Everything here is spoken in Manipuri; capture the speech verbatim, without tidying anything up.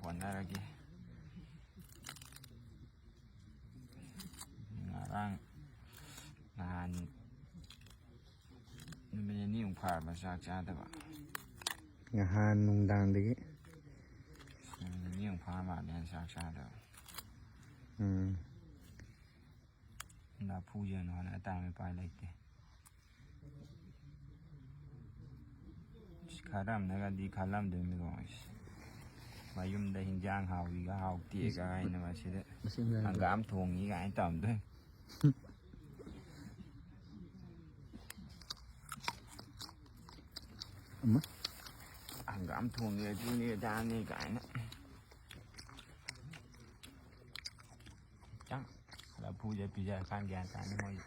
ꯍꯣꯠꯅꯔꯒꯦ꯫ ꯉꯔꯥꯡ ꯅꯍꯥꯟ ꯅꯨꯃꯤꯠ ꯅꯤꯅꯤꯃꯨꯛ ꯐꯥꯔꯕ ꯆꯥꯛ ꯆꯥꯗꯕ꯫ ꯉꯍꯥꯟ ꯅꯨꯡꯗꯥꯡꯗꯒꯤ꯫ ꯅꯨꯃꯤꯠ ꯅꯤꯅꯤꯃꯨꯛ ꯐꯥꯔ ꯃꯥꯜꯂꯦ ꯆꯥꯛ ꯆꯥꯗꯕ꯫ ꯎꯝ꯫ ꯂꯐꯨꯁꯦ ꯍꯣꯠꯅ ꯇꯥꯔꯃꯤ, ꯎꯄꯥꯏ ꯂꯩꯇꯦ꯫ ꯈꯔ ꯑꯃꯅꯒꯗꯤ ꯈꯜꯂꯝꯗꯣꯏꯅꯤꯀꯣ, ꯃꯌꯨꯝꯗ ꯍꯤꯟꯖꯥꯡ ꯍꯥꯎꯏꯒ ꯍꯥꯎꯇꯦꯒ ꯍꯥꯏꯅ ꯃꯁꯤꯗ ꯍꯪꯒꯥꯝ ꯊꯣꯡꯉꯤ ꯀꯥꯏꯅ ꯇꯧꯔꯝꯗꯣꯏꯅꯤ꯫ ꯍꯪꯒꯥꯝ ꯊꯣꯡꯉꯦ, ꯑꯗꯨꯅꯦ ꯑꯗꯥꯅꯦ ꯀꯥꯏꯅ꯫ ꯈꯤꯇꯪ ꯂꯐꯨꯁꯦ ꯄꯤꯖꯔꯀꯥꯟ ꯒ꯭ꯌꯥꯟ ꯇꯥꯅꯤ ꯃꯣꯏ꯫